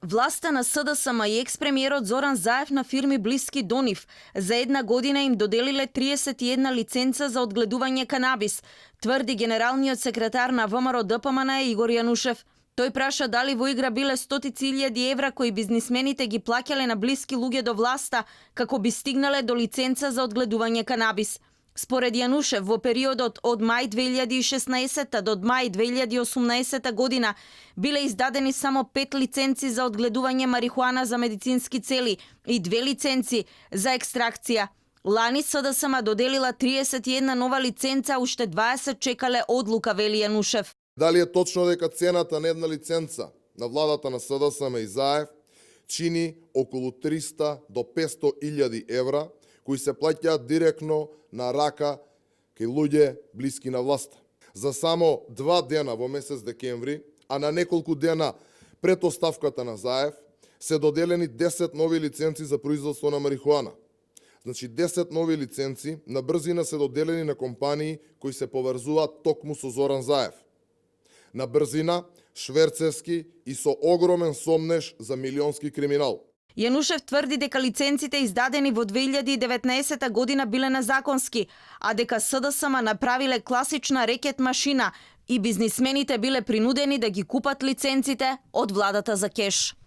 Власта на СДСМ и екс-премиерот Зоран Заев на фирми блиски до нив за една година им доделиле 31 лиценца за одгледување канабис, тврди генералниот секретар на ВМРО ДПМН Игор Јанушев. Тој праша дали во игра биле стотици илјади евра кои бизнисмените ги плаќале на блиски луѓе до власта како би стигнале до лиценца за одгледување канабис. Според Јанушев, во периодот од мај 2016 до мај 2018 година биле издадени само 5 лиценци за одгледување марихуана за медицински цели и 2 лиценци за екстракција. Лани СДСМ доделила 31 нова лиценца, уште 20 чекале одлука, вели Јанушев. Дали е точно дека цената на една лиценца на владата на СДСМ и Заев чини околу 300 до 500 илјади евра, кои се плаќаат директно на рака кај луѓе блиски на власта. За само 2 дена во месец декември, а на неколку дена пред оставката на Заев, се доделени 10 нови лиценци за производство на марихуана. Значи 10 нови лиценци на брзина се доделени на компании кои се поврзуваат токму со Зоран Заев. На брзина, шверцерски и со огромен сомнеж за милионски криминал. Јанушев тврди дека лиценците издадени во 2019 година биле незаконски, а дека СДСМ направиле класична рекет машина и бизнисмените биле принудени да ги купат лиценците од владата за кеш.